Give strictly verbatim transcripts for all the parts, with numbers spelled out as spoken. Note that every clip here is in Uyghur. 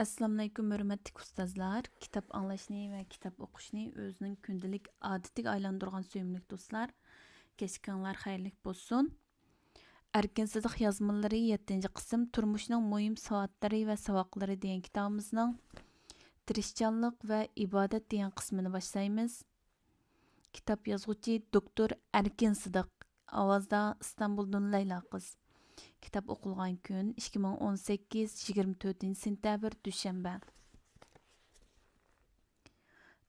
ئەسسالامۇئەلەيكۇم، ھۆرمەتلىك ئۇستازلار! كىتاب ئاڭلاشنى ۋە كىتاب ئوقۇشنى ئۆزىنىڭ كۈندىلىك ئادىتىگە ئايلاندۇرغان سۆيۈملۈك دوستلار، كەچلىكىڭلار خەيرلىك بولسۇن! ئەركىن سىدىق يازمىلىرى، يەتتىنچى قىسىم، تۇرمۇشنىڭ مۇھىم سوئاتلىرى ۋە ساۋاقلىرى دېگەن كىتابىمىزنىڭ تىرىشچانلىق ۋە ئىبادەت دېگەن قىسمىنى باشلايمىز. كىتاب يازغۇچى دوكتور ئەركىن سىدىق. ئاۋازدا ئىستانبۇلدىن لەيلا قىز. كىتاب ئوقۇلغان كۈن ئىككى مىڭ ئون سەككىز، يىگىرمە تۆتىنچى سېنتەبىر، دۈشەنبە.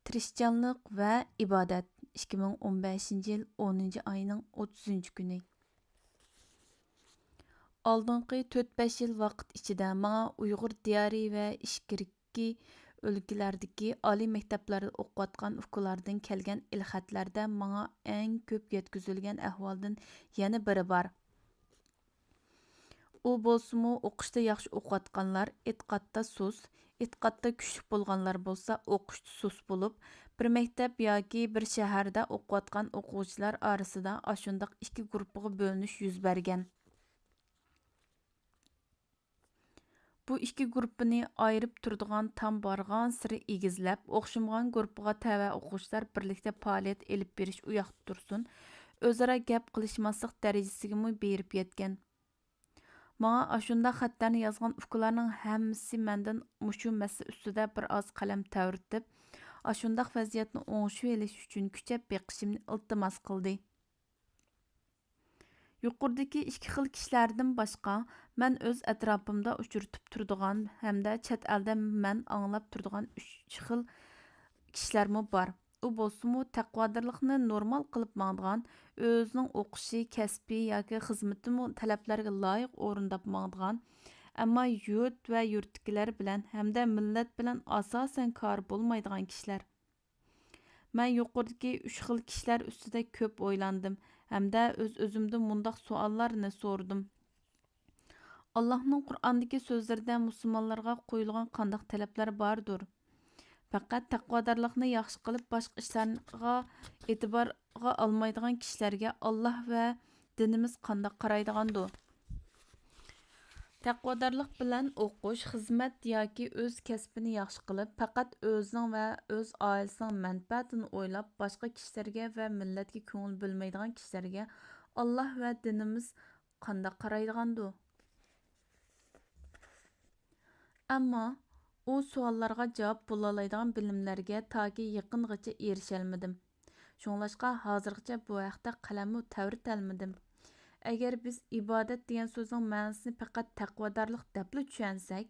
تىرىشچانلىق ۋە ئىبادەت، ئىككى مىڭ ئون بەشىنچى يىل ئونىنچى ئاينىڭ ئوتتۇزىنچى كۈنى. ئالدىنقى تۆت-بەش يىل ۋاقىت ئىچىدە ماڭا ئۇيغۇر دىيارى ۋە ئىچكىرىكى ئۆلكىلەردىكى ئالىي مەكتەپلەردە ئوقۇۋاتقان ئۇكىلاردىن كەلگەن ئېلخەتلەردە ماڭا ئەڭ كۆپ يەتكۈزۈلگەن ئەھۋالدىن يەنە بىرى بار. ئۇ بولسىمۇ ئوقۇشتا ياخشى ئوقۇۋاتقانلار ئېتىقادتا سۇس، ئېتىقادتا كۈچلۈك بولغانلار بولسا ئوقۇشتا سۇس بولۇپ، بىر مەكتەپ ياكى بىر شەھەردە ئوقۇۋاتقان ئوقۇغۇچىلار ئارىسىدا ئاشۇنداق ئىككى گۇرۇپپىغا بۆلۈنۈش يۈز بەرگەن. بۇ ئىككى گۇرۇپپىنى ئايرىپ تۇرىدىغان تام بارغانسېرى ئېگىزلەپ، ئوخشىمىغان گۇرۇپپىغا تەۋە ئوقۇغۇچىلار بىرلىكتە پائالىيەت ئېلىپ بېرىش ئۇياقتا تۇرسۇن، ئۆزئارا گەپ قىلىشماسلىق دەرىجىسىگىمۇ بېرىپ يەتكەن. ماڭا ئاشۇنداق خەتلەرنى يازغان ئۇكىلارنىڭ ھەممىسى مەندىن مۇشۇ مەسىلە ئۈستىدە بىر ئاز قەلەم تەۋرىتىپ، ئاشۇنداق ۋەزىيەتنى ئوڭشىۋېلىش ئۈچۈن كۈچەپ بېقىشىمنى ئىلتىماس قىلدى. يۇقىرىدىكى ئىككى خىل كىشىلەردىن باشقا، مەن ئۆز ئەتراپىمدا ئۇچرىتىپ تۇرىدىغان ھەمدە چەت ئەلدە مەن ئاڭلاپ تۇرىدىغان ئۈچ خىل كىشىلەرمۇ بار. ئۇ بولسىمۇ تەقۋادارلىقنى نورمال قىلىپ ماڭىدىغان، ئۆزىنىڭ ئوقۇشى، كەسپى ياكى خىزمىتىمۇ تەلەپلەرگە لايىق ئورۇنداپ ماڭىدىغان، ئەمما يۇرت ۋە يۇرتتىكىلەر بىلەن ھەمدە مىللەت بىلەن ئاساسەن كارى بولمايدىغان كىشىلەر. مەن يۇقىرىدىكى ئۈچ خىل كىشىلەر ئۈستىدە كۆپ ئويلاندىم ھەمدە ئۆز-ئۆزۈمدىن مۇنداق سوئاللارنى سورىدىم. ئاللاھنىڭ قۇرئاندىكى سۆزلىرىدە مۇسۇلمانلارغا قويۇلغان قانداق تەلەپلەر باردۇر؟ پەقەت تەقۋادارلىقنى ياخشى قىلىپ، باشقا ئىشلارغا ئېتىبارغا ئالمايدىغان كىشىلەرگە ئاللاھ ۋە دىنىمىز قانداق قارايدىغاندۇ؟ تەقۋادارلىق بىلەن ئوقۇش، خىزمەت ياكى ئۆز كەسپىنى ياخشى قىلىپ، پەقەت ئۆزىنىڭ ۋە ئۆز ئائىلىسىنىڭ مەنپەئەتىنى ئويلاپ، باشقا كىشىلەرگە ۋە مىللەتكە كۆڭۈل بۆلمەيدىغان كىشىلەرگە ئاللاھ ۋە دىنىمىز قانداق قارايدىغاندۇ؟ ئەمما ئۇ سوئاللارغا جاۋاب بولالايدىغان بىلىملەرگە تاكى يېقىنغىچە ئېرىشەلمىدىم. شۇڭلاشقا ھازىرغىچە بۇ ھەقتە قەلەممۇ تەۋرىتەلمىدىم. ئەگەر بىز ئىبادەت دېگەن سۆزنىڭ مەنىسىنى پەقەت تەقۋادارلىق دەپلا چۈشەنسەك،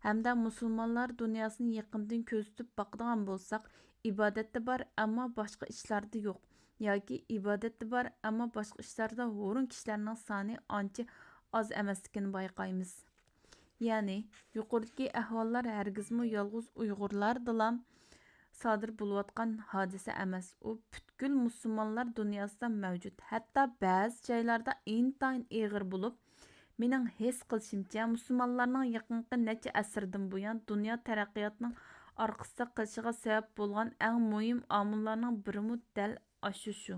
ھەمدە مۇسۇلمانلار دۇنياسىنى يېقىندىن كۆزىتىپ باقىدىغان بولساق، ئىبادەتتە بار، ئەمما باشقا ئىشلاردا يوق ياكى ئىبادەتتە بار، ئەمما باشقا ئىشلاردا ھۇرۇن كىشىلەرنىڭ سانى ئانچە ئاز ئەمەسلىكىنى بايقايمىز. يەنى، يۇقىرىدىكى ئەھۋاللار ھەرگىزمۇ يالغۇز ئۇيغۇرلاردىلا سادىر بولۇۋاتقان ھادىسە ئەمەس، ئۇ پۈتكۈل مۇسۇلمانلار دۇنياسىدا مەۋجۇت، ھەتتا بەزى جايلاردا ئىنتايىن ئېغىر بولۇپ، مېنىڭ ھېس قىلىشىمچە، مۇسۇلمانلارنىڭ يېقىنقى نەچچە ئەسىردىن بۇيان دۇنيا تەرەققىياتىنىڭ ئارقىسىدا قېلىشىغا سەۋەب بولغان ئەڭ مۇھىم ئامىللارنىڭ بىرىمۇ دەل ئاشۇ شۇ.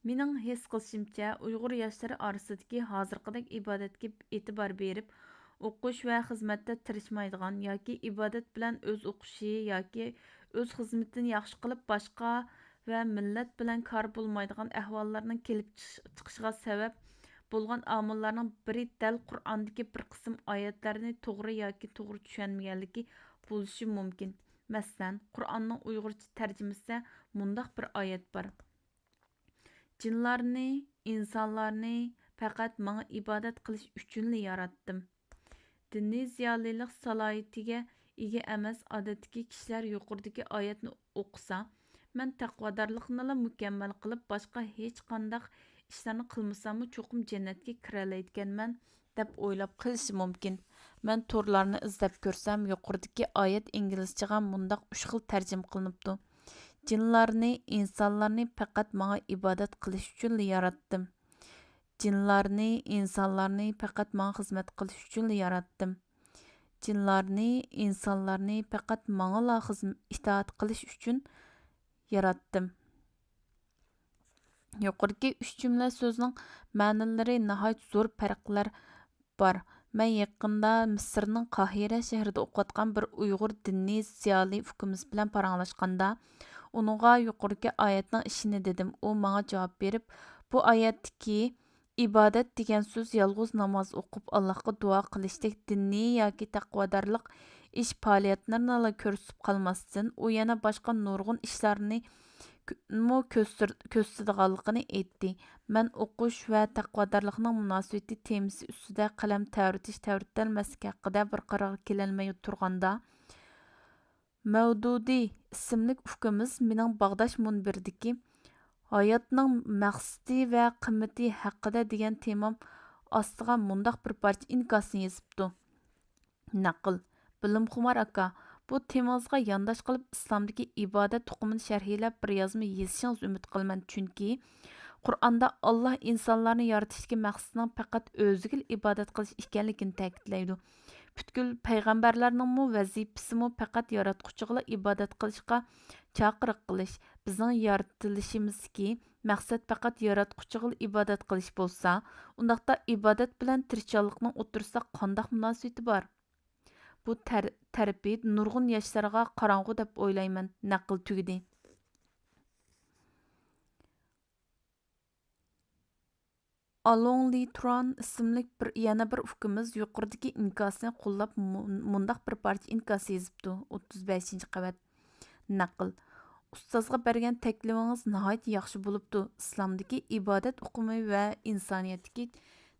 مېنىڭ ھېس قىلىشىمچە، ئۇيغۇر ياشلىرى ئارىسىدىكى ھازىرقىدەك ئىبادەتكە ئېتىبار بېرىپ، ئوقۇش ۋە خىزمەتتە تىرىشمايدىغان ياكى ئىبادەت بىلەن ئۆز ئوقۇشى ياكى ئۆز خىزمىتىنى ياخشى قىلىپ، باشقا ۋە مىللەت بىلەن كارى بولمايدىغان ئەھۋاللارنىڭ كېلىپ چىقىشىغا سەۋەب بولغان ئامىللارنىڭ بىرى دەل قۇرئاندىكى بىر قىسىم ئايەتلەرنى توغرا ياكى توغرا چۈشەنمىگەنلىكى بولۇشى مۇمكىن. مەسىلەن، قۇرئاننىڭ ئۇيغۇرچە تەرجىمىسىدە مۇنداق بىر ئايەت بار. جىنلارنى، ئىنسانلارنى پەقەت ماڭا ئىبادەت قىلىش ئۈچۈنلا ياراتتىم. دىنىي زىيالىيلىق سالاھىيىتىگە ئىگە ئەمەس ئادەتتىكى كىشىلەر يۇقىرىدىكى ئايەتنى ئوقۇسا، مەن تەقۋادارلىقنىلا مۇكەممەل قىلىپ، باشقا ھېچقانداق ئىشلارنى قىلمىساممۇ چوقۇم جەننەتكە كىرەلەيدىكەنمەن، دەپ ئويلاپ قېلىشى مۇمكىن. مەن تورلارنى ئىزدەپ كۆرسەم، يۇقىرىدىكى ئايەت ئىنگلىزچىغا مۇنداق ئۈچ خىل تەرجىمە قىلىنىپتۇ: جىنلارنى، ئىنسانلارنى پەقەت ماڭا ئىبادەت قىلىش ئۈچۈنلا ياراتتىم. جىنلارنى، ئىنسانلارنى پەقەت ماڭا خىزمەت قىلىش ئۈچۈنلا ياراتتىم. جىنلارنى، ئىنسانلارنى پەقەت ماڭىلا خىزم-، ئىتائەت قىلىش ئۈچۈن ياراتتىم. يۇقىرىقى ئۈچ جۈملە سۆزنىڭ مەنىلىرى ناھايىتى زور پەرقلەر بار. مەن يېقىندا مىسىرنىڭ قاھىرە شەھىرىدە ئوقۇۋاتقان بىر ئۇيغۇر دىنىي زىيالىي ئۇكىمىز بىلەن پاراڭلاشقاندا، ئۇنىڭغا يۇقىرىدىكى ئايەتنىڭ ئىشىنى دېدىم. ئۇ ماڭا جاۋاب بېرىپ، بۇ ئايەتتىكى ئىبادەت دېگەن سۆز يالغۇز ناماز ئوقۇپ، ئاللاھقا دۇئا قىلىشتەك دىنىي ياكى تەقۋادارلىق ئىش پائالىيەتلىرىنىلا كۆرسىتىپ قالماستىن، ئۇ يەنە باشقا نۇرغۇن ئىشلارنى مۇ كۆستۈر-، كۆستۈرىدىغانلىقىنى ئېيتتى. مەن ئوقۇش ۋە تەقۋادارلىقنىڭ مۇناسىۋىتى تېمىسى ئۈستىدە قەلەم تەۋرىتىش تەۋرىتەلمەسلىك ھەققىدە بىر قارارغا كېلەلمەي تۇرغاندا، مەۋدۇدى ئىسىملىك ئۇكىمىز مېنىڭ باغداش مۇنبىرىدىكى ھاياتنىڭ مەقسىتى ۋە قىممىتى ھەققىدە دېگەن تېمام ئاستىغا مۇنداق بىر پارچە ئىنكاسنى يېزىپتۇ. نەقىل، بىلىمخۇمار ئاكا، بۇ تېمىڭىزغا يانداش قىلىپ، ئىسلامدىكى ئىبادەت ئۇقۇمىنى شەرھلەپ بىر يازما يېزىشىڭىزنى ئۈمىد قىلىمەن، چۈنكى قۇرئاندا ئاللا ئىنسانلارنى يارىتىشتىكى مەقسىتىنىڭ پەقەت ئۆزىگىلا ئىبادەت قىلىش ئىكەنلىكىنى تەكىتلەيدۇ. پۈتكۈل پەيغەمبەرلەرنىڭمۇ ۋەزىپىسىمۇ پەقەت ياراتقۇچىغىلا ئىبادەت قىلىشقا چاقىرىق قىلىش. بىزنىڭ يارىتىلىشىمىزدىكى مەقسەت پەقەت ياراتقۇچىغىلا ئىبادەت قىلىش بولسا، ئۇنداقتا ئىبادەت بىلەن تىرىشچانلىقنىڭ ئوتتۇرىسىدا قانداق مۇناسىۋىتى بار؟ بۇ تەر-، تەرىپى نۇرغۇن ياشلارغا قاراڭغۇ دەپ ئويلايمەن. نەقىل تۈگىدى. ئالوڭ لى تۇران ئىسىملىك بىر، يەنە بىر ئۇكىمىز يۇقىرىدىكى ئىنكاسنى قوللاپ مۇ-، مۇنداق بىر پارچە ئىنكاس يېزىپتۇ، ئوتتۇز بەشىنچى قەۋەت. نەقىل. ئۇستازغا بەرگەن تەكلىمىڭىز ناھايىتى ياخشى بولۇپتۇ. ئىسلامدىكى ئىبادەت ئۇقۇمى ۋە ئىنسانىيەتتىكى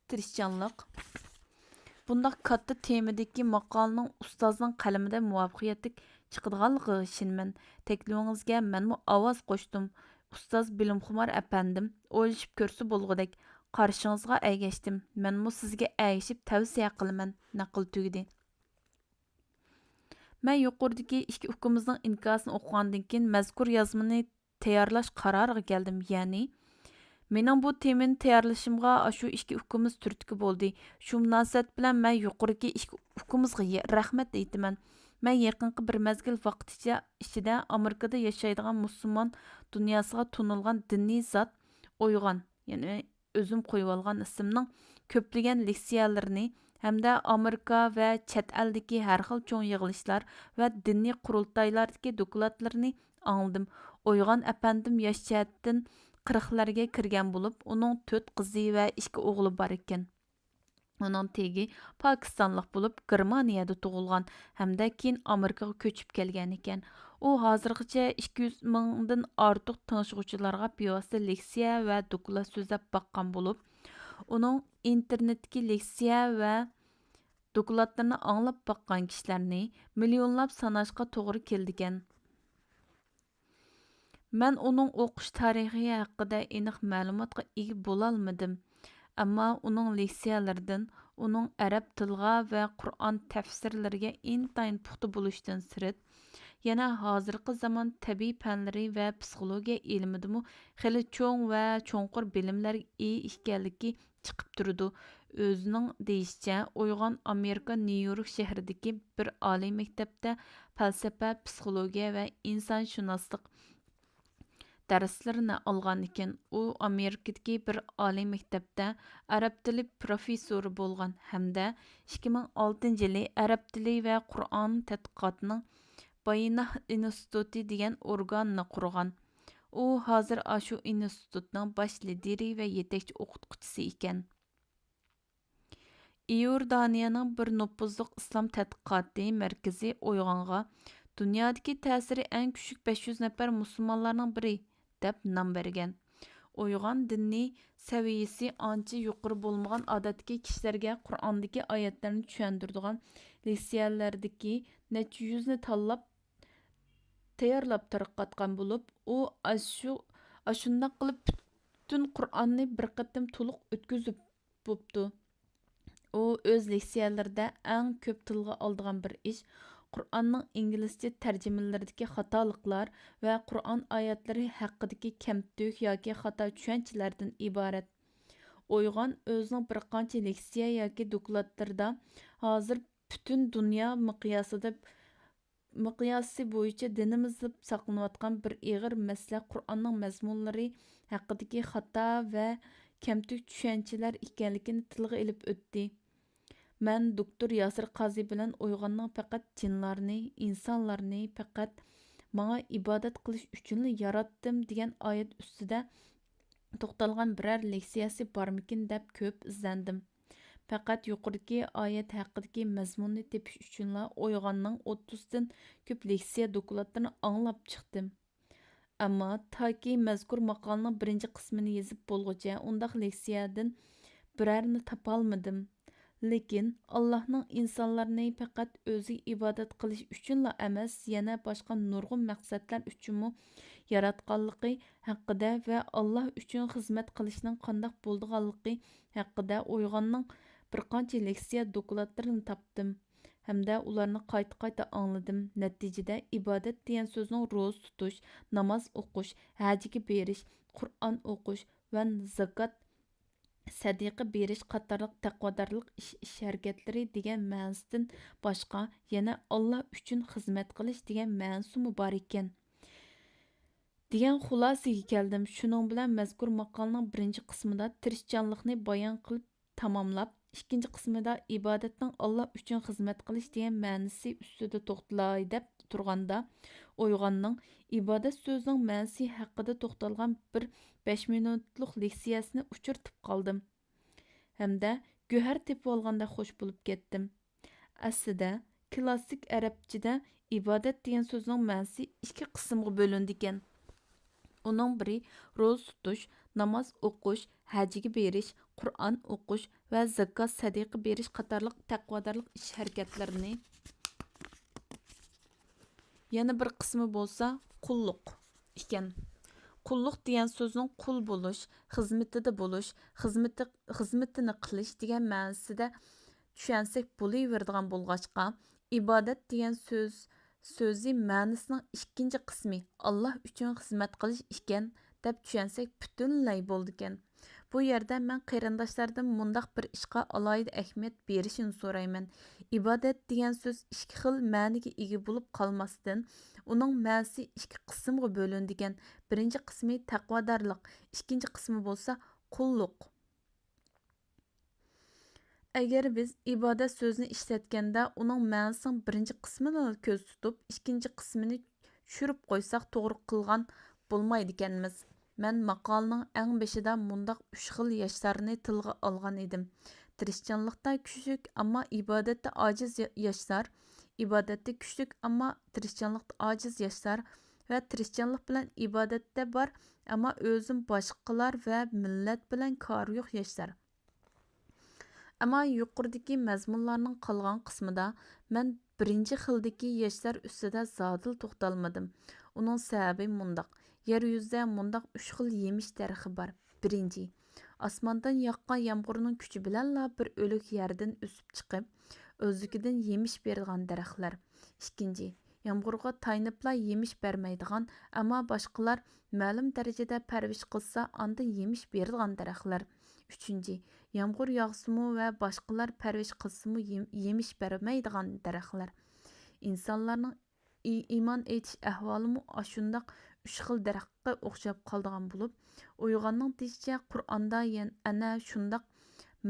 تىرىشچانلىق. بۇنداق كاتتا تېمىدىكى ماقالىنىڭ ئۇستازنىڭ قەلىمىدە مۇۋەپپەقىيەتلىك چىقىدىغانلىقىغا ئىشىنىمەن. تەكلىپىڭىزگە مەنمۇ ئاۋاز قوشتۇم. ئۇستاز بىلىمخۇمار ئەپەندىم، ئويلىشىپ كۆرسە بولغۇدەك، قارىشىڭىزغا ئەگەشتىم. مەنمۇ سىزگە ئەگىشىپ تەۋسىيە قىلىمەن. نەقىل تۈگىدى. مەن يۇقىرىدىكى ئىككى ئۇكىمىزنىڭ ئىنكاسىنى ئوقۇغاندىن كېيىن، مەزكۇر يازمىنى تەييارلاش قارارىغا كەلدىم. يەنى، مېنىڭ بۇ تېمىنى تەييارلىشىمغا ئاشۇ ئىككى ئۇكىمىز تۈرتكە بولدى. شۇ مۇناسىۋەت بىلەن مەن يۇقىرىدىكى ئىككى ئۇكىمىزغا يە-، رەھمەت ئېيتىمەن. مەن يېقىنقى بىر مەزگىل ۋاقىت ئىچە-، ئىچىدە ئامېرىكىدا ياشايدىغان مۇسۇلمان دۇنياسىغا تونۇلغان دىنىي زات ئويغان، يەنى ئۆزۈم قويۇۋالغان ئىسىمنىڭ كۆپلىگەن لېكسىيەلىرىنى ھەمدە ئامېرىكا ۋە چەت ئەلدىكى ھەر خىل چوڭ يىغىلىشلار ۋە دىنىي قۇرۇلتايلاردىكى دوكلاتلىرىنى ئاڭلىدىم. ئويغان ئەپەندىم ياش جەھەتتىن قىرىقلارغا كىرگەن بولۇپ، ئۇنىڭ تۆت قىزى ۋە ئىككى ئوغلى بار ئىكەن. ئۇنىڭ تېگى پاكىستانلىق بولۇپ، گېرمانىيەدە تۇغۇلغان ھەمدە كېيىن ئامېرىكىغا كۆچۈپ كەلگەن ئىكەن. ئۇ ھازىرغىچە ئىككى يۈز مىڭدىن ئارتۇق تىڭشىغۇچىلارغا بىۋاسىتە لېكسىيە ۋە دوكلات سۆزلەپ باققان بولۇپ، ئۇنىڭ ئىنتېرنېتتىكى لېكسىيە ۋە دوكلاتلىرىنى ئاڭلاپ باققان كىشىلەرنى مىليونلاپ ساناشقا توغرا كېلىدىكەن. مەن ئۇنىڭ ئوقۇش تارىخى ھەققىدە ئېنىق مەلۇماتقا ئىگە بولالمىدىم، ئەمما ئۇنىڭ لېكسىيەلىرىدىن، ئۇنىڭ ئەرەب تىلىغا ۋە قۇرئان تەپسىرلىرىگە ئىنتايىن پۇختا بولۇشىدىن سىرت، يەنە ھازىرقى زامان تەبىئىي پەنلىرى ۋە پسىخولوگىيە ئىلمىدىمۇ خېلى چوڭ ۋە چوڭقۇر بىلىملەرگە ئىگە ئىكەنلىكى چىقىپ تۇرىدۇ. ئۆزىنىڭ دېيىشىچە، ئويغان ئامېرىكا نيۇ يورك شەھىرىدىكى بىر ئالىي مەكتەپتە پەلسەپە، پسىخولوگىيە ۋە ئىنسانشۇناسلىق دەرسلىرىنى ئالغان ئىكەن. ئۇ ئامېرىكىدىكى بىر ئالىي مەكتەپتە ئەرەب تىلى پروفېسسورى بولغان ھەمدە ئىككى مىڭ ئالتىنچى يىلى ئەرەب تىلى ۋە قۇرئان تەتقىقاتىنىڭ بايناھ ئىنستىتۇتى دېگەن ئورگاننى قۇرغان. ئۇ ھازىر ئاشۇ ئىنستىتۇتنىڭ باش لىدىرى ۋە يېتەكچى ئوقۇتقۇچىسى ئىكەن. ئىئوردانىيەنىڭ بىر نوپۇزلۇق ئىسلام تەتقىقاتى مەركىزى ئويغانغا دۇنيادىكى تەسىرى ئەڭ كۈچلۈك بەش يۈز نەپەر مۇسۇلمانلارنىڭ بىرى دەپ نام بەرگەن. ئويغان دىنىي سەۋىيىسى ئانچە يۇقىرى بولمىغان ئادەتتىكى كىشىلەرگە قۇرئاندىكى ئايەتلەرنى چۈشەندۈرىدىغان لېكسىيەلەردىكى نەچچە يۈزنى تاللاپ تەييارلاپ تارقاتقان بولۇپ، ئۇ ئاشۇ، ئاشۇنداق قىلىپ پۈتۈن قۇرئاننى بىر قېتىم تولۇق ئۆتكۈزۈپ بوپتۇ. ئۇ ئۆز لېكسىيەلىرىدە ئەڭ كۆپ تىلغا ئالىدىغان بىر ئىش، قۇرئاننىڭ ئىنگلىزچە تەرجىمىلىرىدىكى خاتالىقلار ۋە قۇرئان ئايەتلىرى ھەققىدىكى كەمتۈك ياكى خاتا چۈشەنچىلەردىن ئىبارەت. ئويغان ئۆزىنىڭ بىر قانچە لېكسىيە ياكى دوكلاتلىرىدا ھازىر پۈتۈن دۇنيا مىقياسىدا مىقياسى بويىچە دىنىمىزدا ساقلىنىۋاتقان بىر ئېغىر مەسىلە قۇرئاننىڭ مەزمۇنلىرى ھەققىدىكى خاتا ۋە كەمتۈك چۈشەنچىلەر ئىكەنلىكىنى تىلغا ئېلىپ ئۆتتى. مەن دوكتور ياسىر قازى بىلەن ئويغاننىڭ پەقەت جىنلارنى، ئىنسانلارنى پەقەت ماڭا ئىبادەت قىلىش ئۈچۈنلا ياراتتىم دېگەن ئايەت ئۈستىدە توختالغان بىرەر لېكسىيەسى بارمىكىن دەپ كۆپ ئىزدەندىم. پەقەت يۇقىرىدىكى ئايەت ھەققىدىكى مەزمۇننى تېپىش ئۈچۈنلا ئويغاننىڭ ئوتتۇزدىن كۆپ لېكسىيە دوكلاتلىرىنى ئاڭلاپ چىقتىم. ئەمما تاكى مەزكۇر ماقالىنىڭ بىرىنچى قىسمىنى يېزىپ بولغۇچە ئۇنداق لېكسىيەدىن بىرەرنى تاپالمىدىم. لېكىن ئاللاھنىڭ ئىنسانلارنى پەقەت ئۆزىگە ئىبادەت قىلىش ئۈچۈنلا ئەمەس، يەنە باشقا نۇرغۇن مەقسەتلەر ئۈچۈنمۇ ياراتقانلىقى ھەققىدە ۋە ئاللاھ ئۈچۈن خىزمەت قىلىشنىڭ قانداق بولىدىغانلىقى ھەققىدە ئويغاننىڭ بىر قانچە لېكسىيە دوكلاتلىرىنى تاپتىم ھەمدە ئۇلارنى قايتا-قايتا ئاڭلىدىم. نەتىجىدە، ئىبادەت دېگەن سۆزنىڭ روزا تۇتۇش، ناماز ئوقۇش، ھەجگە بېرىش، قۇرئان ئوقۇش ۋە زاكات، سەدىقە بېرىش قاتارلىق تەقۋادارلىق ئىش، ئىش ھەرىكەتلىرى دېگەن مەنىسىدىن باشقا، يەنە ئاللاھ ئۈچۈن خىزمەت قىلىش دېگەن مەنىسىمۇ بار ئىكەن، دېگەن خۇلاسىگە كەلدىم. شۇنىڭ بىلەن مەزكۇر ماقالىنىڭ بىرىنچى قىسمىدا تىرىشچانلىقنى بايان قىلىپ تاماملاپ، ئىككىنچى قىسمىدا ئىبادەتنىڭ ئاللاھ ئۈچۈن خىزمەت قىلىش دېگەن مەنىسى ئۈستىدە توختىلاي دەپ تۇرغاندا، ئويغاننىڭ ئىبادەت سۆزىنىڭ مەنىسى ھەققىدە توختالغان بىر بەش مىنۇتلۇق لېكسىيەسىنى ئۇچرىتىپ قالدىم ھەمدە گۆھەر تېپىۋالغاندەك خوش بولۇپ كەتتىم. ئەسلىدە، كلاسسىك ئەرەبچىدە ئىبادەت دېگەن سۆزنىڭ مەنىسى ئىككى قىسىمغا بۆلۈنىدىكەن. ئۇنىڭ بىرى روزا تۇتۇش، ناماز ئوقۇش، ھەجگە بېرىش، قۇرئان ئوقۇش ۋە زاكات، سەدىقە بېرىش قاتارلىق تەقۋادارلىق ئىش ھەرىكەتلىرىنى، يەنە بىر قىسمى بولسا قۇللۇق ئىكەن. قۇللۇق دېگەن سۆزنىڭ قۇل بولۇش، خىزمىتىدە بولۇش، خىزمىتى، خىزمىتىنى قىلىش دېگەن مەنىسىدە چۈشەنسەك بولۇۋېرىدىغان بولغاچقا، ئىبادەت دېگەن سۆز، سۆزى مەنىسىنىڭ ئىككىنچى قىسمى ئاللاھ ئۈچۈن خىزمەت قىلىش ئىكەن، دەپ چۈشەنسەك پۈتۈنلەي بولىدىكەن. بۇ يەردە مەن قېرىنداشلاردىن مۇنداق بىر ئىشقا ئالاھىدە ئەھمىيەت بېرىشىنى سورايمەن. ئىبادەت دېگەن سۆز ئىككى خىل مەنىگە ئىگە بولۇپ قالماستىن، ئۇنىڭ مەنىسى ئىككى قىسىمغا بۆلۈنىدىكەن. بىرىنچى قىسمى تەقۋادارلىق، ئىككىنچى قىسمى بولسا قۇللۇق. ئەگەر بىز ئىبادەت سۆزىنى ئىشلەتكەندە، ئۇنىڭ مەنىسىنىڭ بىرىنچى قىسمىنىلا كۆزدە تۇتۇپ، ئىككىنچى قىسمىنى چۈشۈرۈپ قويساق، توغرا قىلغان بولمايدىكەنمىز. مەن ماقالىنىڭ ئەڭ بېشىدا مۇنداق ئۈچ خىل ياشلارنى تىلغا ئالغان ئىدىم: تىرىشچانلىقتا كۈچلۈك، ئەمما ئىبادەتتە ئاجىز يا-، ياشلار، ئىبادەتتە كۈچلۈك، ئەمما تىرىشچانلىقتا ئاجىز ياشلار ۋە تىرىشچانلىق بىلەن ئىبادەتتە بار، ئەمما ئۆزىنى باشقىلار ۋە مىللەت بىلەن كارى يوق ياشلار. ئەمما يۇقىرىدىكى مەزمۇنلارنىڭ قالغان قىسمىدا مەن بىرىنچى خىلدىكى ياشلار ئۈستىدە زادىلا توختالمىدىم. ئۇنىڭ سەۋەبى مۇنداق: يەر يۈزىدە مۇنداق ئۈچ خىل يېمىش دەرىخى بار. بىرىنچى، ئاسماندىن ياغقان يامغۇرنىڭ كۈچى بىلەنلا بىر ئۆلۈك يەردىن ئۆسۈپ چىقىپ، ئۆزلۈكىدىن يېمىش بېرىدىغان دەرەخلەر. ئىككىنچى، يامغۇرغا تايىنىپلا يېمىش بەرمەيدىغان، ئەمما باشقىلار مەلۇم دەرىجىدە پەرۋىش قىلسا، ئاندىن يېمىش بېرىدىغان دەرەخلەر. ئۈچىنچى، يامغۇر ياغسىمۇ ۋە باشقىلار پەرۋىش قىلسىمۇ يېم-، يېمىش بەرمەيدىغان دەرەخلەر. ئىنسانلارنىڭ ئى-، ئىمان ئېيتىش ئەھۋالىمۇ ئاشۇنداق ئۈچ خىل دەرەخكە ئوخشاپ قالىدىغان بولۇپ، ئويغاننىڭ دېيىشىچە، قۇرئاندا يەن-، ئەنە شۇنداق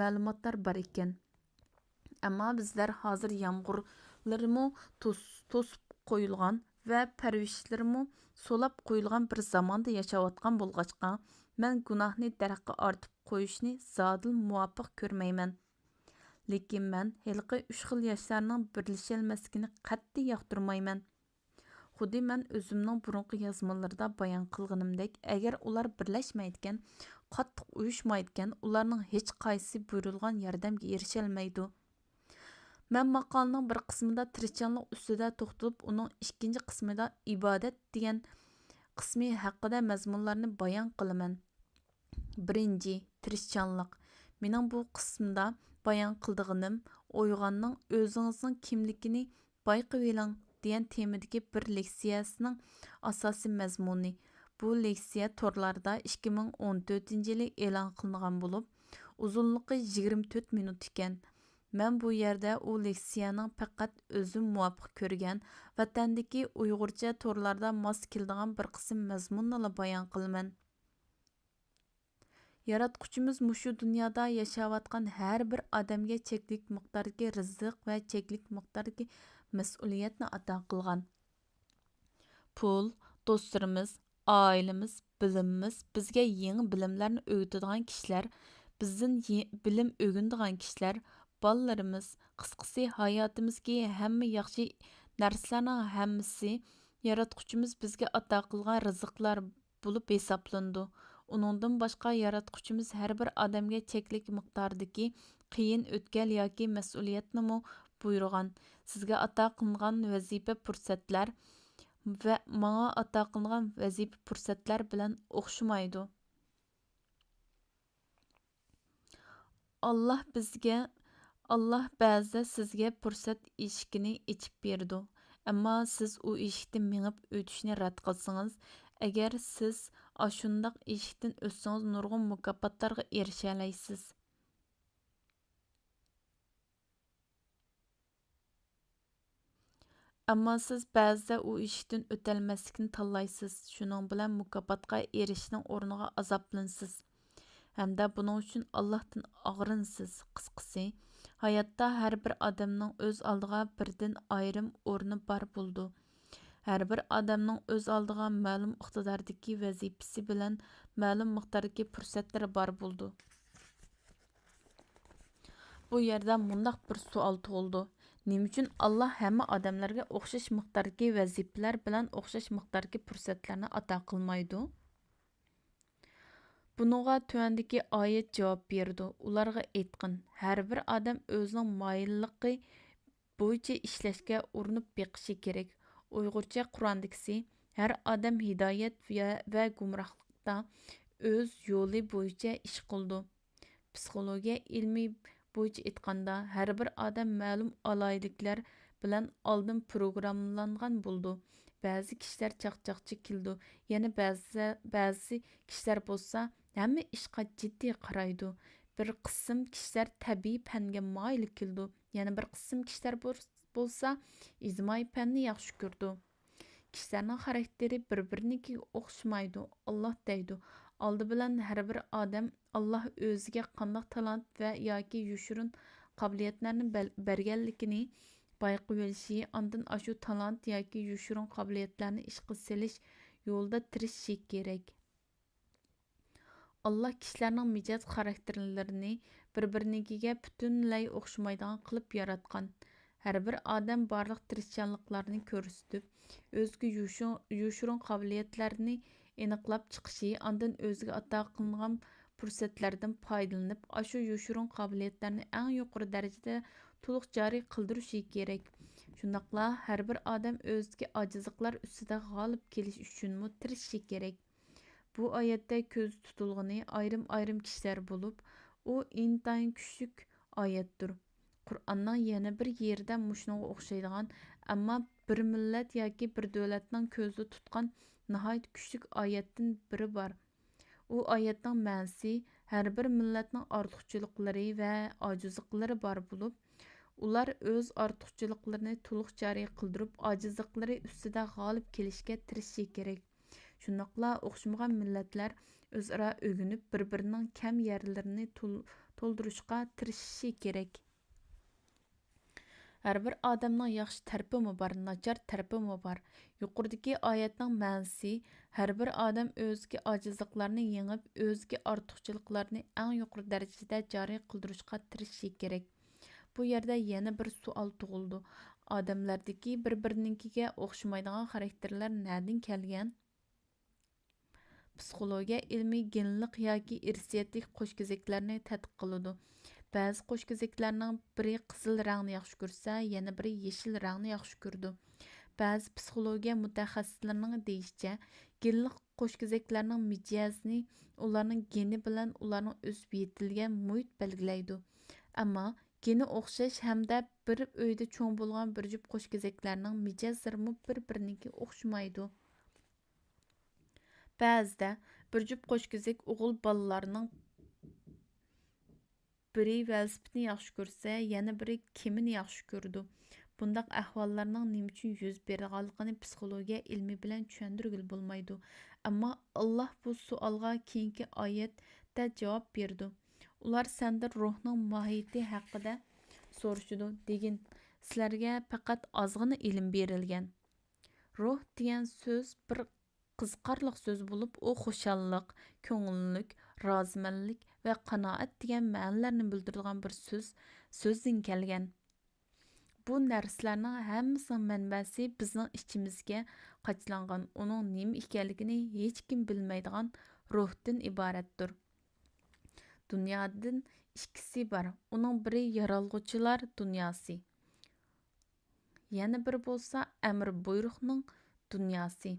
مەلۇماتلار بار ئىكەن. ئەمما بىزلەر ھازىر يامغۇرلىرىمۇ توس-، توسۇپ قويۇلغان ۋە پەرۋىشلىرىمۇ سولاپ قويۇلغان بىر زاماندا ياشاۋاتقان بولغاچقا، مەن گۇناھنى دەرەخكە ئارتىپ قويۇشنى زادىلا مۇۋاپىق كۆرمەيمەن. لېكىن مەن ھېلىقى ئۈچ خىل ياشلارنىڭ بىرلىشەلمەسلىكىنى قەتئىي ياقتۇرمايمەن. خۇددى مەن ئۆزۈمنىڭ بۇرۇنقى يازمىلىرىدا بايان قىلغىنىمدەك، ئەگەر ئۇلار بىرلەشمەيدىكەن، قاتتىق ئۇيۇشمايدىكەن، ئۇلارنىڭ ھېچقايسىسى بۇيرۇلغان ياردەمگە ئېرىشەلمەيدۇ. مەن ماقالىنىڭ بىر قىسمىدا تىرىشچانلىق ئۈستىدە توختىلىپ، ئۇنىڭ ئىككىنچى قىسمىدا ئىبادەت دېگەن قىسمى ھەققىدە مەزمۇنلارنى بايان قىلىمەن. بىرىنچى، تىرىشچانلىق. مېنىڭ بۇ قىسىمدا بايان قىلىدىغىنىم ئويغاننىڭ «ئۆزىڭىزنىڭ كىملىكىنى بايقىۋېلىڭ» دېگەن تېمىدىكى بىر لېكسىيەسىنىڭ ئاساسىي مەزمۇنى. بۇ لېكسىيە تورلاردا ئىككى مىڭ ئون تۆتىنچى يىلى ئېلان قىلىنغان بولۇپ، ئۇزۇنلۇقى يىگىرمە تۆت مىنۇت ئىكەن. مەن بۇ يەردە ئۇ لېكسىيەنىڭ پەقەت ئۆزۈم مۇۋاپىق كۆرگەن ۋەتەندىكى ئۇيغۇرچە تورلاردا ماس كېلىدىغان بىر قىسىم مەزمۇننىلا بايان قىلىمەن. ياراتقۇچىمىز مۇشۇ دۇنيادا ياشاۋاتقان ھەر بىر ئادەمگە چەكلىك مىقداردىكى رىزىق ۋە چەكلىك مىقداردىكى مەسئۇلىيەتنى ئاتا قىلغان. پۇل، دوستلىرىمىز، ئائىلىمىز، بىلىمىمىز، بىزگە يېڭى بىلىملەرنى ئۆگىتىدىغان كىشىلەر، بىزدىن يې-، بىلىم ئۆگىنىدىغان كىشىلەر، بالىلىرىمىز، قىسقىسى، ھاياتىمىزدىكى ھەممە ياخشى نەرسىلەرنىڭ ھەممىسى ياراتقۇچىمىز بىزگە ئاتا قىلغان رىزىقلار بولۇپ ھېسابلىنىدۇ. ئۇنىڭدىن باشقا، ياراتقۇچىمىز ھەر بىر ئادەمگە چەكلىك مىقداردىكى قىيىن ئۆتكەل ياكى مەسئۇلىيەتنىمۇ بۇيرۇغان. سىزگە ئاتا قىلىنغان ۋەزىپە پۇرسەتلەر ۋە ماڭا ئاتا قىلىنغان ۋەزىپە پۇرسەتلەر بىلەن ئوخشىمايدۇ. ئاللاھ بىزگە، ئاللاھ بەزىدە سىزگە پۇرسەت ئىشىكىنى ئېچىپ بېرىدۇ، ئەمما سىز ئۇ ئىشىكتىن مېڭىپ ئۆتۈشنى رەت قىلسىڭىز، ئەگەر سىز ئاشۇنداق ئىشىكتىن ئۆتسىڭىز، نۇرغۇن مۇكاپاتلارغا ئېرىشەلەيسىز. ئەمما سىز بەزىدە ئۇ ئىشىكتىن ئۆتەلمەسلىكنى تاللايسىز، شۇنىڭ بىلەن مۇكاپاتقا ئېرىشىشنىڭ ئورنىغا ئازابلىنىسىز ھەمدە بۇنىڭ ئۈچۈن ئاللاھتىن ئاغرىنىسىز. قىسقىسى، ھاياتتا ھەر بىر ئادەمنىڭ ئۆز ئالدىغا بىردىن ئايرىم ئورنى بار بولىدۇ. ھەر بىر ئادەمنىڭ ئۆز ئالدىغا مەلۇم ئىقتىداردىكى ۋەزىپىسى بىلەن مەلۇم مىقداردىكى پۇرسەتلىرى بار بولىدۇ. بۇ يەردە مۇنداق بىر سوئال تۇغۇلىدۇ: نېمە ئۈچۈن ئاللاھ ھەممە ئادەملەرگە ئوخشاش مىقداردىكى ۋەزىپىلەر بىلەن ئوخشاش مىقداردىكى پۇرسەتلەرنى ئاتا قىلمايدۇ؟ بۇنىڭغا تۆۋەندىكى ئايەت جاۋاب بېرىدۇ: ئۇلارغا ئېيتقىن، ھەر بىر ئادەم ئۆزىنىڭ مايىللىقى بويىچە ئىشلەشكە ئۇرۇنۇپ بېقىشى كېرەك. ئۇيغۇرچە قۇرئاندىكىسى، ھەر ئادەم ھىدايەت ۋە، ۋە گۇمراھلىقتا ئۆز يولى بويىچە ئىش قىلىدۇ. پسىخولوگىيە ئىلمى بويىچە ئېيتقاندا، ھەر بىر ئادەم مەلۇم ئالاھىدىلىكلەر بىلەن ئالدىن پروگراممىلانغان بولىدۇ. بەزى كىشىلەر چاقچاقچى كېلىدۇ، يەنە بەزى، بەزى كىشىلەر بولسا ھەممە ئىشقا جىددىي قارايدۇ. بىر قىسىم كىشىلەر تەبىئىي پەنگە مايىل كېلىدۇ، يەنە بىر قىسىم كىشىلەر بول-، بولسا ئىجتىمائىي پەننى ياخشى كۆرىدۇ. كىشىلەرنىڭ خاراكتېرى بىر-بىرىنىڭكىگە ئوخشىمايدۇ. ئاللاھ دەيدۇ، ئالدى بىلەن ھەر بىر ئادەم ئاللاھ ئۆزىگە قانداق تالانت ۋە ياكى يوشۇرۇن قابىلىيەتلەرنى بەل-، بەرگەنلىكىنى بايقىۋېلىشى، ئاندىن ئاشۇ تالانت ياكى يوشۇرۇن قابىلىيەتلەرنى ئىشقا سېلىش يولىدا تىرىشىشى كېرەك. ئاللاھ كىشىلەرنىڭ مىجەز خاراكتېرلىرىنى بىر-بىرىنىڭكىگە پۈتۈنلەي ئوخشىمايدىغان قىلىپ ياراتقان. ھەر بىر ئادەم بارلىق تىرىشچانلىقلارنى كۆرسىتىپ، ئۆزىگە يوشۇ-، يوشۇرۇن قابىلىيەتلەرنى ئېنىقلاپ چىقىشى، ئاندىن ئۆزىگە ئاتا قىلىنغان پۇرسەتلەردىن پايدىلىنىپ، ئاشۇ يوشۇرۇن قابىلىيەتلەرنى ئەڭ يۇقىرى دەرىجىدە تولۇق جارى قىلدۇرۇشى كېرەك. شۇنداقلا ھەر بىر ئادەم ئۆزىدىكى ئاجىزلىقلار ئۈستىدە غالىب كېلىش ئۈچۈنمۇ تىرىشىشى كېرەك. بۇ ئايەتتە كۆزدە تۇتۇلغىنى ئايرىم-ئايرىم كىشىلەر بولۇپ، ئۇ ئىنتايىن كۈچلۈك ئايەتتۇر. قۇرئاننىڭ يەنە بىر يېرىدە مۇشۇنىڭغا ئوخشايدىغان، ئەمما بىر مىللەت ياكى بىر دۆلەتنىڭ كۆزدە تۇتقان ناھايىتى كۈچلۈك ئايەتتىن بىرى بار. ئۇ ئايەتنىڭ مەنىسى، ھەر بىر مىللەتنىڭ ئارتۇقچىلىقلىرى ۋە ئاجىزلىقلىرى بار بولۇپ، ئۇلار ئۆز ئارتۇقچىلىقلىرىنى تولۇق جارى قىلدۇرۇپ، ئاجىزلىقلىرى ئۈستىدە غالىب كېلىشكە تىرىشىشى كېرەك. شۇنداقلا ئوخشىمىغان مىللەتلەر ئۆزئارا ئۆگىنىپ، بىر-بىرىنىڭ كەم يەرلىرىنى تول-، تولدۇرۇشقا تىرىشىشى كېرەك. ھەر بىر ئادەمنىڭ ياخشى تەرىپىمۇ بار، ناچار تەرىپىمۇ بار. يۇقىرىدىكى ئايەتنىڭ مەنىسى، ھەر بىر ئادەم ئۆزىدىكى ئاجىزلىقلارنى يېڭىپ، ئۆزىدىكى ئارتۇقچىلىقلارنى ئەڭ يۇقىرى دەرىجىدە جارى قىلدۇرۇشقا تىرىشىشى كېرەك. بۇ يەردە يەنە بىر سوئال تۇغۇلىدۇ. ئادەملەردىكى بىر-بىرىنىڭكىگە ئوخشىمايدىغان خاراكتېرلەر نەدىن كەلگەن؟ پسىخولوگىيە ئىلمى گېنلىق ياكى ئىرسىيەتلىك قوشكېزەكلەرنى تەتقىق قىلىدۇ. بەزى قوشكېزەكلەرنىڭ بىرى قىزىل رەڭنى ياخشى كۆرسە، يەنە بىرى يېشىل رەڭنى ياخشى كۆرىدۇ. بەزى پسىخولوگىيە مۇتەخەسسىسلىرىنىڭ دېيىشىچە، گېنلىق قوشكېزەكلەرنىڭ مىجەزىنى ئۇلارنىڭ گېنى بىلەن ئۇلارنىڭ ئۆسۈپ يېتىلگەن مۇھىت بەلگىلەيدۇ. ئەمما گېنى ئوخشاش ھەمدە بىر ئۆيدە چوڭ بولغان بىر جۈپ قوشكېزەكلەرنىڭ مىجەزلىرىمۇ بىر-بىرىنىڭكىگە ئوخشىمايدۇ. بەزىدە بىر جۈپ قوشكېزەك ئوغۇل بالىلارنىڭ بىرى ۋېلىسىپىتنى ياخشى كۆرسە، يەنە بىرى كېمىنى ياخشى كۆرىدۇ. بۇنداق ئەھۋاللارنىڭ نېمە ئۈچۈن يۈز بېرىدىغانلىقىنى پسىخولوگىيە ئىلمى بىلەن چۈشەندۈرگىلى بولمايدۇ. ئەمما ئاللاھ بۇ سوئالغا كېيىنكى ئايەت ئەلۋەتتە جاۋاب بېرىدۇ. ئۇلار سەندىن روھنىڭ ماھىيىتى ھەققىدە سورىشىدۇ. دېگىن، سىلەرگە پەقەت ئازغىنە ئىلىم بېرىلگەن. روھ دېگەن سۆز بىر قىزىقارلىق سۆز بولۇپ، ئۇ خۇشاللىق، كۆڭۈللۈك، رازىمەنلىك ۋە قانائەت دېگەن مەنىلەرنى بىلدۈرىدىغان بىر سۆز، سۆزدىن كەلگەن. بۇ نەرسىلەرنىڭ ھەممىسىنىڭ مەنبەسى بىزنىڭ ئىچىمىزگە قاچىلانغان، ئۇنىڭ نېمە ئىكەنلىكىنى ھېچكىم بىلمەيدىغان روھتىن ئىبارەتتۇر. دۇنيادىن ئىككىسى بار. ئۇنىڭ بىرى يارالغۇچىلار دۇنياسى، يەنە بىرى بولسا ئەمر بۇيرۇقنىڭ دۇنياسى.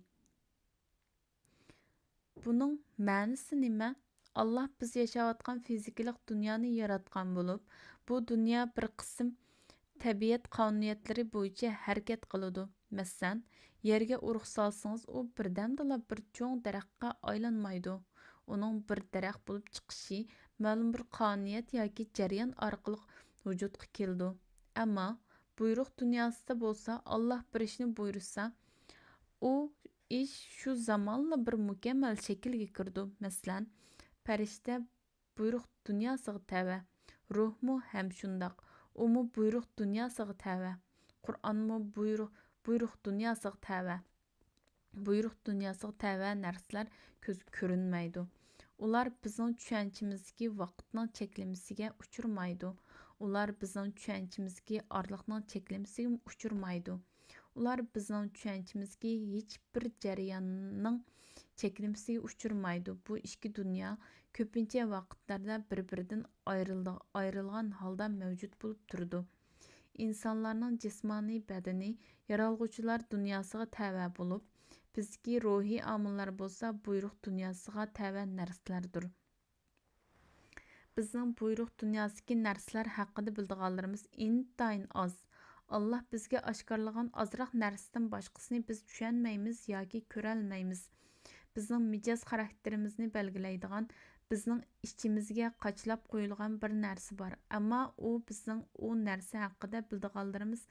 بۇنىڭ مەنىسى نېمە؟ ئاللاھ بىز ياشاۋاتقان فىزىكىلىق دۇنيانى ياراتقان بولۇپ، بۇ دۇنيا بىر قىسىم تەبىئەت قانۇنىيەتلىرى بويىچە ھەرىكەت قىلىدۇ. مەسىلەن، يەرگە ئۇرۇق سالسىڭىز، ئۇ بىردەمدىلا بىر چوڭ دەرەخكە ئايلانمايدۇ. ئۇنىڭ بىر دەرەخ بولۇپ چىقىشى مەلۇم بىر قانۇنىيەت ياكى جەريان ئارقىلىق ۋۇجۇدقا كېلىدۇ. ئەمما بۇيرۇق دۇنياسىدا بولسا، ئاللاھ بىر ئىشنى بۇيرۇسا، ئۇ ئىش شۇ زامانلا بىر مۇكەممەل شەكىلگە كىرىدۇ. مەسىلەن، پەرىشتە بۇيرۇق دۇنياسىغا تەۋە، روھمۇ ھەم شۇنداق، ئۇمۇ بۇيرۇق دۇنياسىغا تەۋە، قۇرئانمۇ بۇيرۇق، بۇيرۇق دۇنياسىغا تەۋە. بۇيرۇق دۇنياسىغا تەۋە نەرسىلەر كۆزگە كۆرۈنمەيدۇ. ئۇلار بىزنىڭ چۈشەنچىمىزدىكى ۋاقىتنىڭ چەكلىمىسىگە ئۇچرىمايدۇ. ئۇلار بىزنىڭ چۈشەنچىمىزدىكى ئارىلىقنىڭ چەكلىمىسىگىمۇ ئۇچرىمايدۇ. ئۇلار بىزنىڭ چۈشەنچىمىزدىكى ھېچبىر جەرياننىڭ چەكلىمىسىگە ئۇچرىمايدۇ. بۇ ئىككى دۇنيا كۆپىنچە ۋاقىتلاردا بىر-بىرىدىن ئايرىلدى-، ئايرىلغان ھالدا مەۋجۇت بولۇپ تۇرىدۇ. ئىنسانلارنىڭ جىسمانىي بەدىنى يارالغۇچىلار دۇنياسىغا تەۋە بولۇپ، بىزدىكى روھىي ئامىللار بولسا بۇيرۇق دۇنياسىغا تەۋە نەرسىلەردۇر. بىزنىڭ بۇيرۇق دۇنياسىدىكى نەرسىلەر ھەققىدە بىلىدىغانلىرىمىز ئىنتايىن ئاز. ئاللاھ بىزگە ئاشكارىلىغان ئازراق نەرسىدىن باشقىسىنى بىز چۈشەنمەيمىز ياكى كۆرەلمەيمىز. بىزنىڭ مىجەز خاراكتېرىمىزنى بەلگىلەيدىغان، بىزنىڭ ئىچىمىزگە قاچىلاپ قويۇلغان بىر نەرسە بار، ئەمما ئۇ بىزنىڭ ئۇ نەرسە ھەققىدە بىلىدىغانلىرىمىز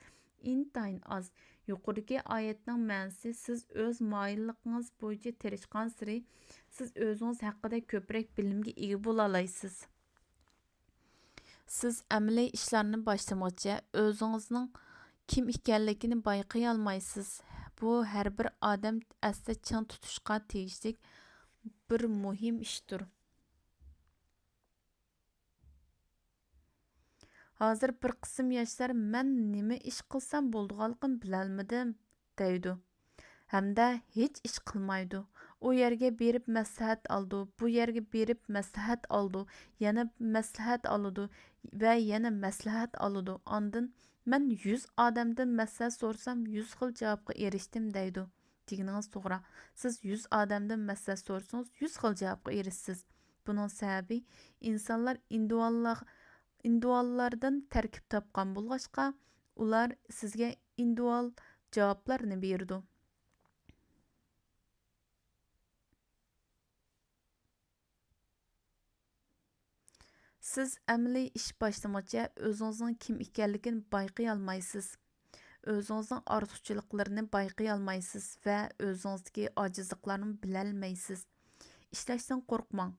ئىنتايىن ئاز. يۇقىرىدىكى ئايەتنىڭ مەنىسى، سىز ئۆز مايىللىقىڭىز بويىچە تىرىشقانسېرى، سىز ئۆزىڭىز ھەققىدە كۆپرەك بىلىمگە ئىگە بولالايسىز. سىز ئەمەلىي ئىشلارنى باشلىمىغۇچە ئۆزىڭىزنىڭ كىم ئىكەنلىكىنى بايقىيالمايسىز. بۇ ھەر بىر ئادەم ئەستە چىڭ تۇتۇشقا تېگىشلىك بىر مۇھىم ئىشتۇر. ھازىر بىر قىسىم ياشلار، «مەن نېمە ئىش قىلسام بولىدىغانلىقىنى بىلەلمىدىم» دەيدۇ. ھەمدە ھېچ ئىش قىلمايدۇ. ئۇ يەرگە بېرىپ مەسلىھەت ئالىدۇ، بۇ يەرگە بېرىپ مەسلىھەت ئالىدۇ، يەنە مەسلىھەت ئالىدۇ ۋە يەنە مەسلىھەت ئالىدۇ. ئاندىن، «مەن يۈز ئادەمدىن مەسلىھەت سورىسام، يۈز خىل جاۋابقا ئېرىشتىم» دەيدۇ. دېگىنىڭىز توغرا. سىز يۈز ئادەمدىن مەسلىھەت سورىسىڭىز، يۈز خىل جاۋابقا ئېرىشىسىز. بۇنىڭ سەۋەبى، ئىنسانلار ئىندىۋاللار-، ئىندىۋاللاردىن تەركىب تاپقان بولغاچقا، ئۇلار سىزگە ئىندىۋال جاۋابلارنى بېرىدۇ. سىز ئەمەلىي ئىش باشلىمىغۇچە ئۆزىڭىزنىڭ كىم ئىكەنلىكىنى بايقىيالمايسىز. ئۆزىڭىزنىڭ ئارتۇقچىلىقلىرىنى بايقىيالمايسىز ۋە ئۆزىڭىزدىكى ئاجىزلىقلارنى بىلەلمەيسىز. ئىشلەشتىن قورقماڭ.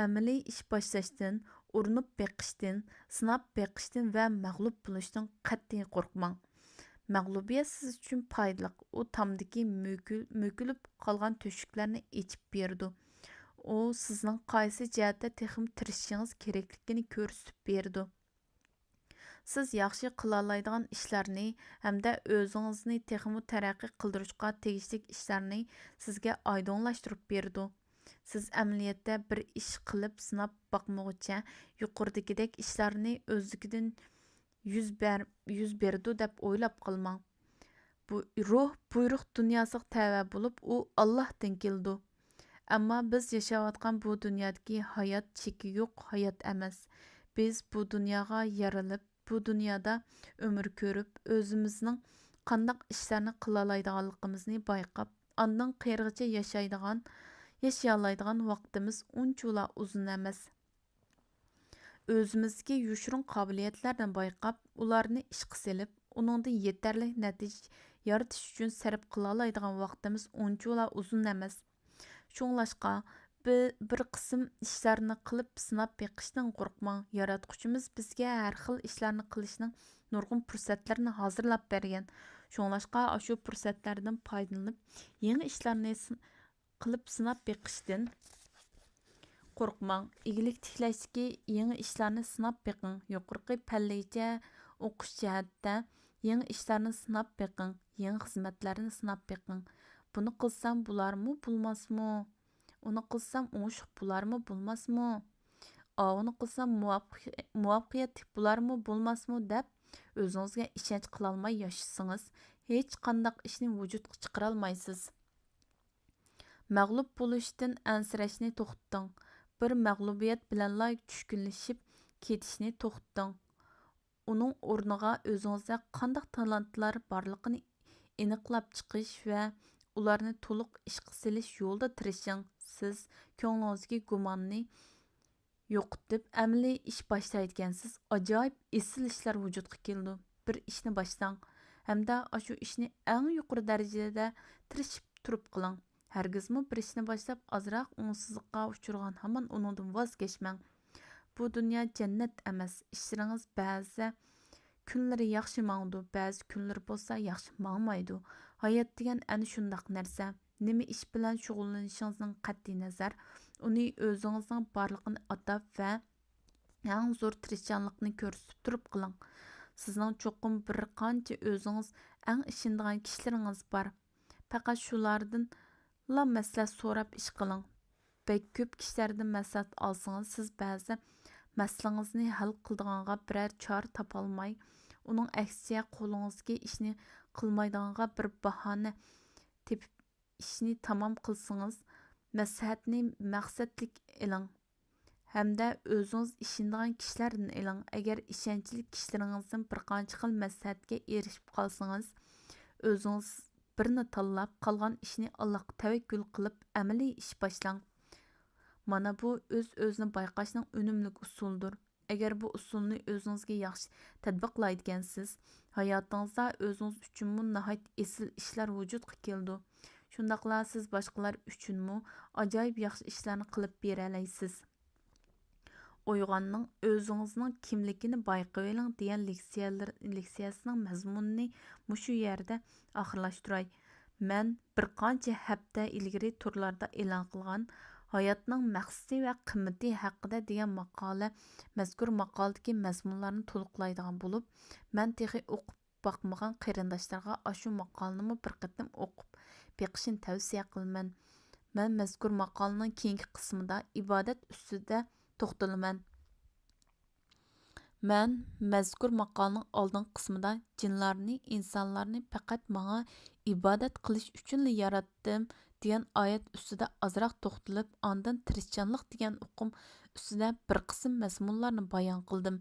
ئەمەلىي ئىش باشلاشتىن، ئۇرۇنۇپ بېقىشتىن، سىناپ بېقىشتىن ۋە مەغلۇپ بولۇشتىن قەتئىي قورقماڭ. مەغلۇبىيەت سىز ئۈچۈن پايدىلىق. ئۇ تامدىكى مۆكۈل-، مۆكۈلۈپ قالغان تۆشۈكلەرنى ئېچىپ بېرىدۇ. ئۇ سىزنىڭ قايسى جەھەتتە تېخىمۇ تىرىشىشىڭىز كېرەكلىكىنى كۆرسىتىپ بېرىدۇ. سىز ياخشى قىلالايدىغان ئىشلارنى ھەمدە ئۆزىڭىزنى تېخىمۇ تەرەققىي قىلدۇرۇشقا تېگىشلىك ئىشلارنى سىزگە ئايدىڭلاشتۇرۇپ بېرىدۇ. سىز ئەمەلىيەتتە بىر ئىش قىلىپ سىناپ باقمىغۇچە، يۇقىرىدىكىدەك ئىشلارنى ئۆزلۈكىدىن يۈز بەر-، يۈز بېرىدۇ دەپ ئويلاپ قالماڭ. بۇ روھ بۇيرۇق دۇنياسىغا تەۋە بولۇپ، ئۇ ئاللاھتىن كېلىدۇ. ئەمما بىز ياشاۋاتقان بۇ دۇنيادىكى ھايات چېكى يوق ھايات ئەمەس. بىز بۇ دۇنياغا يارىلىپ، بۇ دۇنيادا ئۆمۈر كۆرۈپ، ئۆزىمىزنىڭ قانداق ئىشلارنى قىلالايدىغانلىقىمىزنى بايقاپ، ئاندىن قېرىغىچە ياشايدىغان، ياشىيالايدىغان ۋاقتىمىز ئۇنچىۋالا ئۇزۇن ئەمەس. ئۆزىمىزدىكى يوشۇرۇن قابىلىيەتلەرنى بايقاپ، ئۇلارنى ئىشقا سېلىپ، ئۇنىڭدىن يېتەرلىك نەتىجە يارىتىش ئۈچۈن سەرپ قىلالايدىغان ۋاقتىمىز ئۇنچىۋالا ئۇزۇن ئەمەس. شۇڭلاشقا، بىر قىسىم ئىشلارنى قىلىپ سىناپ بېقىشتىن قورقماڭ. ياراتقۇچىمىز بىزگە ھەر خىل ئىشلارنى قىلىشنىڭ نۇرغۇن پۇرسەتلىرىنى ھازىرلاپ بەرگەن. شۇڭلاشقا ئاشۇ پۇرسەتلەردىن پايدىلىنىپ، يېڭى ئىشلارنى سىن-، قىلىپ سىناپ بېقىشتىن قورقماڭ. ئىگىلىك تىكلەشتىكى يېڭى ئىشلارنى سىناپ بېقىڭ. يۇقىرىقى پەللىگىچە ئوقۇش جەھەتتە يېڭى ئىشلارنى سىناپ بېقىڭ. يېڭى خىزمەتلەرنى سىناپ بېقىڭ. بۇنى قىلسام بولارمۇ، بولماسمۇ؟ ئۇنى قىلسام ئوڭۇشلۇق بولارمۇ، بولماسمۇ؟ ئاۋۇنى قىلسام مۇۋەپپەقىيەتلىك بولارمۇ، بولماسمۇ دەپ ئۆزىڭىزگە ئىشەنچ قىلالماي ياشىسىڭىز، ھېچقانداق ئىشنى ۋۇجۇدقا چىقىرالمايسىز. مەغلۇپ بولۇشتىن ئەنسىرەشنى توختىتىڭ. بىر مەغلۇبىيەت بىلەنلا چۈشكۈنلىشىپ كېتىشنى توختىتىڭ. ئۇنىڭ ئورنىغا ئۆزىڭىزدە قانداق تالانتلار بارلىقىنى ئېنىقلاپ چىقىش ۋە ئۇلارنى تولۇق ئىشقا سېلىش يولىدا تىرىشىڭ. سىز كۆڭلىڭىزدىكى گۇماننى يوقىتىپ، ئەمەلىي ئىش باشلايدىكەنسىز. ئاجايىپ ئېسىل ئىشلار ۋۇجۇدقا كېلىدۇ. بىر ئىشنى باشلاڭ ھەمدە ئاشۇ ئىشنى ئەڭ يۇقىرى دەرىجىدە تىرىشىپ تۇرۇپ قىلىڭ. ھەرگىزمۇ بىر ئىشنى باشلاپ، ئازراق ئوڭۇشسىزلىققا ئۇچرىغان ھامان ئۇنىڭدىن ۋاز كەچمەڭ. بۇ دۇنيا جەننەت ئەمەس. ئىشلىرىڭىز بەزى كۈنلىرى ياخشى ماڭىدۇ، بەزى كۈنلىرى بولسا ياخشى ماڭمايدۇ. ھايات دېگەن ئەنە شۇنداق نەرسە. نېمە ئىش بىلەن شۇغۇللىنىشىڭىزدىن قەتئىينەزەر، ئۇنى ئۆزىڭىزنىڭ بارلىقىنى ئاتاپ ۋە ئەڭ زور تىرىشچانلىقنى كۆرسىتىپ تۇرۇپ قىلىڭ. سىزنىڭ چوقۇم بىر قانچە ئۆزىڭىز ئەڭ ئىشىنىدىغان كىشىلىرىڭىز بار. پەقەت شۇلاردىنلا مەسلىھەت سوراپ ئىش قىلىڭ. بەك كۆپ كىشىلەردىن مەسلىھەت ئالسىڭىز، سىز بەزى مەسىلىڭىزنى ھەل قىلىدىغانغا بىرەر چارە تاپالماي، ئۇنىڭ ئەكسىچە قولىڭىزدىكى ئىشنى قىلمايدىغانغا بىر باھانە تېپىپ، ئىشنى تامام قىلسىڭىز، مەسلىھەتنى مەقسەتلىك ئېلىڭ ھەمدە ئۆزىڭىز ئىشىنىدىغان كىشىلەردىن ئېلىڭ. ئەگەر ئىشەنچلىك كىشىلىرىڭىزدىن بىر قانچە خىل مەسلىھەتكە ئېرىشىپ قالسىڭىز، ئۆزىڭىز بىرنى تاللاپ، قالغان ئىشنى ئاللاغا تەۋەككۈل قىلىپ، ئەمەلىي ئىش باشلاڭ. مانا بۇ ئۆز-ئۆزىنى بايقاشنىڭ ئۈنۈملۈك ئۇسۇلىدۇر. ئەگەر بۇ ئۇسۇلنى ئۆزىڭىزگە ياخشى تەتبىقلايدىكەنسىز، ھاياتىڭىزدا ئۆزىڭىز ئۈچۈنمۇ ناھايىتى ئېسىل ئىشلار ۋۇجۇدقا كېلىدۇ. شۇنداقلا سىز باشقىلار ئۈچۈنمۇ ئاجايىپ ياخشى ئىشلارنى قىلىپ بېرەلەيسىز. ئويغاننىڭ «ئۆزىڭىزنىڭ كىملىكىنى بايقىۋېلىڭ» دېگەن لېكسىيەلىرى، لېكسىيەسىنىڭ مەزمۇنىنى مۇشۇ يەردە ئاخىرلاشتۇراي. مەن بىر قانچە ھەپتە ئىلگىرى تورلاردا ئېلان قىلغان «ھاياتنىڭ مەقسىتى ۋە قىممىتى ھەققىدە» دېگەن ماقالە مەزكۇر ماقالىدىكى مەزمۇنلارنى تولۇقلايدىغان بولۇپ، مەن تېخى ئوقۇپ باقمىغان قېرىنداشلارغا ئاشۇ ماقالىنىمۇ بىر قېتىم ئوقۇپ بېقىشىنى تەۋسىيە قىلىمەن. مەن مەزكۇر ماقالىنىڭ كېيىنكى قىسمىدا ئىبادەت ئۈستىدە توختىلىمەن. مەن مەزكۇر ماقالىنىڭ ئالدىنقى قىسمىدا «جىنلارنى، ئىنسانلارنى پەقەت ماڭا ئىبادەت قىلىش ئۈچۈنلا ياراتتىم» دېگەن ئايەت ئۈستىدە ئازراق توختىلىپ، ئاندىن تىرىشچانلىق دېگەن ئۇقۇم ئۈستىدە بىر قىسىم مەزمۇنلارنى بايان قىلدىم.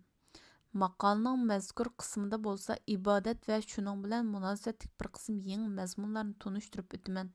ماقالىنىڭ مەزكۇر قىسمىدا بولسا ئىبادەت ۋە شۇنىڭ بىلەن مۇناسىۋەتلىك بىر قىسىم يېڭى مەزمۇنلارنى تونۇشتۇرۇپ ئۆتىمەن.